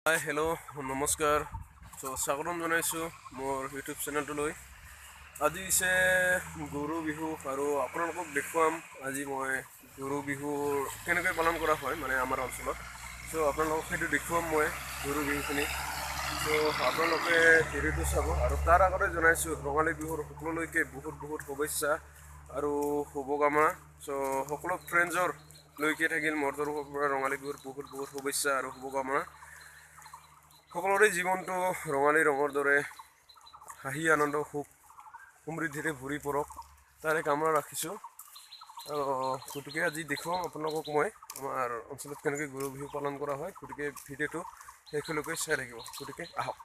Hi hello' নমস্কাৰ। স্বাগতম জনাইছোঁ মোৰ ইউটিউব চেনেলটোলৈ। আজি হৈছে গৰু বিহু আৰু আপোনালোকক দেখুৱাম আজি মই গৰু বিহুৰ কেনেকৈ পালন কৰা হয় মানে আমাৰ অঞ্চলত। আপোনালোকক সেইটো দেখুৱাম মই গৰু বিহুখিনি। আপোনালোকে ভিডিঅ'টো চাব আৰু তাৰ আগতে জনাইছোঁ ৰঙালী বিহুৰ সকলোলৈকে বহুত বহুত শুভেচ্ছা আৰু শুভকামনা। সকলো ফ্ৰেণ্ডছৰলৈকে থাকিল মোৰ তৰফৰ পৰা ৰঙালী বিহুৰ বহুত বহুত শুভেচ্ছা আৰু শুভকামনা। সকলোৰে জীৱনটো ৰঙালী ৰঙৰ দৰে হাঁহি আনন্দ সুখ সমৃদ্ধিৰে ভৰি পৰক, তাৰে কামনা ৰাখিছোঁ। আৰু গতিকে আজি দেখুৱাম আপোনালোকক মই আমাৰ অঞ্চলত কেনেকৈ গৰু বিহু পালন কৰা হয়। গতিকে ভিডিঅ'টো শেষলৈকে চাই থাকিব। গতিকে আহক।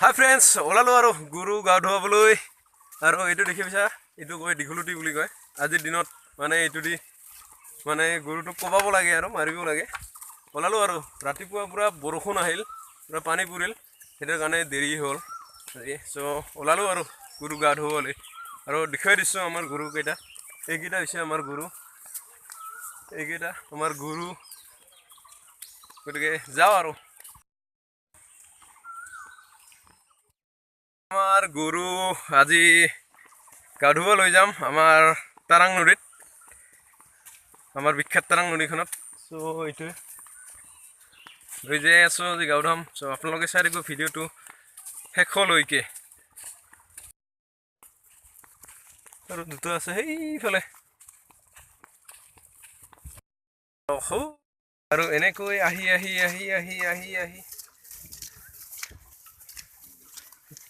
হাই ফ্ৰেণ্ডছ, ওলালোঁ আৰু গৰু গা ধুৱাবলৈ। আৰু এইটো দেখি পাইছা, এইটো কয় দীঘলতি বুলি কয়। আজিৰ দিনত মানে এইটো দি মানে গৰুটোক কোবাব লাগে আৰু মাৰিব লাগে। ওলালোঁ আৰু ৰাতিপুৱা পূৰা বৰষুণ আহিল, পূৰা পানী পৰিল, সেইটোৰ কাৰণে দেৰি হ'ল আজি। ওলালোঁ আৰু গৰু গা ধুৱাবলৈ আৰু দেখুৱাই দিছোঁ আমাৰ গৰুকেইটা। এইকেইটা হৈছে আমাৰ গৰু, এইকেইটা আমাৰ গৰু। গতিকে যাওঁ আৰু আমাৰ গৰু আজি গা ধুব লৈ যাম আমাৰ তাৰাং নদীত, আমাৰ বিখ্যাত তাৰাং নদীখনত। এইটোৱে লৈ যাই আছোঁ আজি গা ধুৱাম। আপোনালোকে চাই থাকিব ভিডিঅ'টো শেষলৈকে। আৰু দুটা আছে সেইফালে। আৰু এনেকৈ আহি আহি আহি আহি আহি আহি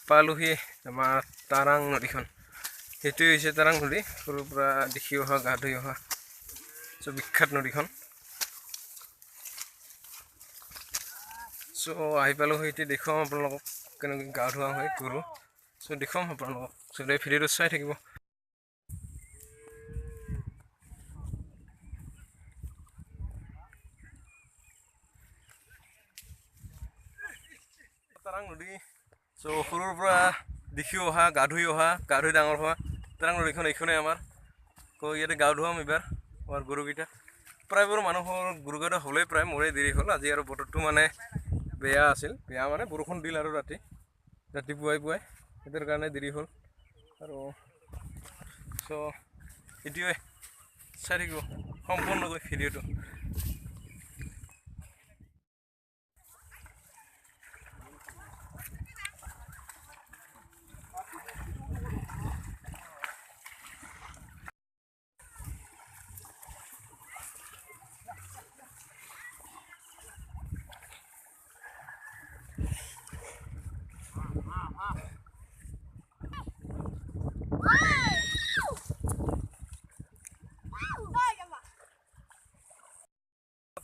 পালোহি আমাৰ তাৰাং নদীখন। সেইটোৱে হৈছে তাৰাং নদী, সৰুৰ পৰা দেখি অহা, গা ধুই অহা বিখ্যাত নদীখন। আহি পালোঁ, সেইটো দেখুৱাম আপোনালোকক কেনেকৈ গা ধোৱা হয় গৰু। দেখুৱাম আপোনালোকক, এই ভিডিঅ'টো চাই থাকিব। তাৰাং নদী সৰুৰ পৰা দেখি অহা, গা ধুই অহা, গা ধুই ডাঙৰ হোৱা তাৰাং নদীখন এইখনেই আমাৰ। ইয়াতে গা ধুৱাম এইবাৰ আমাৰ গৰুকেইটা। প্ৰায়বোৰ মানুহৰ গৰুকেইটা হ'লেই প্ৰায়, মোৰে দেৰি হ'ল আজি। আৰু বতৰটো মানে বেয়া আছিল, বেয়া মানে বৰষুণ দিল আৰু ৰাতিপুৱাই পুৱাই, সেইটোৰ কাৰণে দেৰি হ'ল। আৰু এইটোৱে চাই থাকিব সম্পূৰ্ণকৈ ভিডিঅ'টো।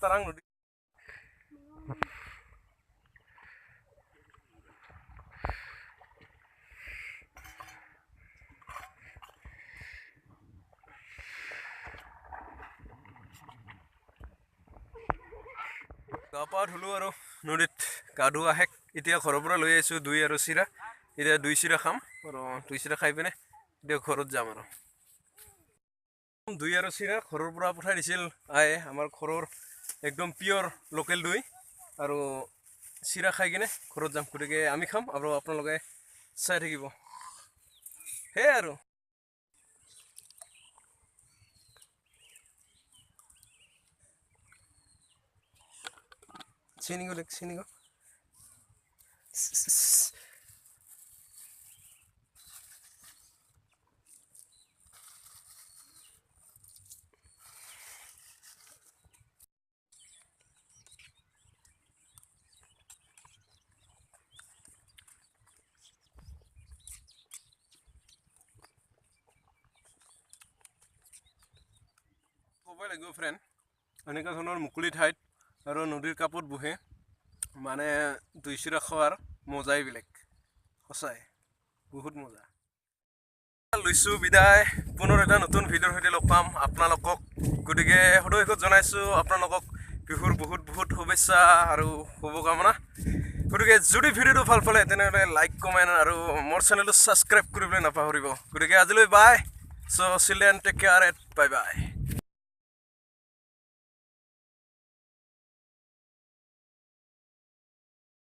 তাৰাং নদী গা পা ধুলোঁ আৰু নদীত গা ধোৱা শেষ। এতিয়া ঘৰৰ পৰা লৈ আহিছোঁ দৈ আৰু চিৰা। এতিয়া দৈ চিৰা খাম আৰু দৈ চিৰা খাই পিনে এতিয়া ঘৰত যাম। আৰু দৈ আৰু চিৰা ঘৰৰ পৰা পঠাই দিছিল আয়ে, আমাৰ ঘৰৰ একদম পিয়ৰ লোকেল দৈ আৰু চিৰা খাই কিনে ঘৰত যাম। গতিকে আমি খাম আৰু আপোনালোকে চাই থাকিব। সেয়াই আৰু চিনি গ'লে চিনি গ'ল। ক'বই লাগিব ফ্ৰেণ্ড, এনেকুৱা ধৰণৰ মুকলি ঠাইত আৰু নদীৰ কাপত বহে মানে দৈ চিৰা খোৱাৰ মজাই বেলেগ, সঁচাই বহুত মজা। লৈছোঁ বিদায়, পুনৰ এটা নতুন ভিডিঅ'ৰ সৈতে লগ পাম আপোনালোকক। গতিকে সদৌ শেষত জনাইছোঁ আপোনালোকক বিহুৰ বহুত বহুত শুভেচ্ছা আৰু শুভকামনা। গতিকে যদি ভিডিঅ'টো ভাল পালে তেনেহ'লে লাইক, কমেণ্ট আৰু মোৰ চেনেলটো ছাবস্ক্ৰাইব কৰিবলৈ নাপাহৰিব। গতিকে আজিলৈ bye. Children, take care and bye bye.